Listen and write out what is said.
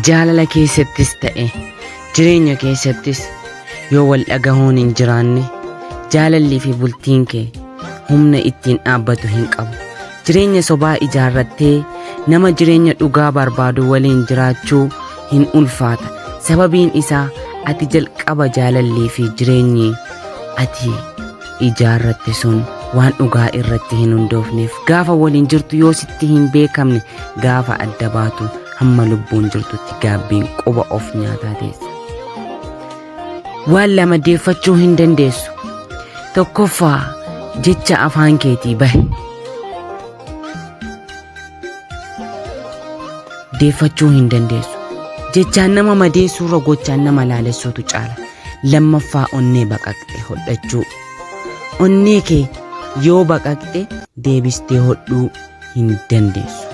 Jaalala keessattis ta'e jireenya keessattis yoo wal dhagahuun hin jiraanne jaalallii fi bultiin kee humna ittiin dhaabbatu hin qabu. Jireenya sobaa ijaarrattee nama jireenya dhugaa barbaadu waliin jiraachuu hin ulfaata. Sababiin isaa ati jalqaba jaalallii fi jireenyi ati ijaarratte sun waan dhugaa irratti hin hundoofneef gaafa waliin jirtu yoo sitti hin beekamne gaafa adda baatu hamma lubbuun jirtutti gaabbiin quba of nyaataa teessa. Waan lama deeffachuu hin dandeessu. Tokkoffaa jecha afaan keetii bahe. Deeffachuu hin dandeessu. Jechaan nama madeessuurra gochaan nama laalessuutu caala. Lammaffaa onnee baqaqxe hodhachuu. Onnee kee yoo baqaqxe deebistee hodhuu hin dandeessu.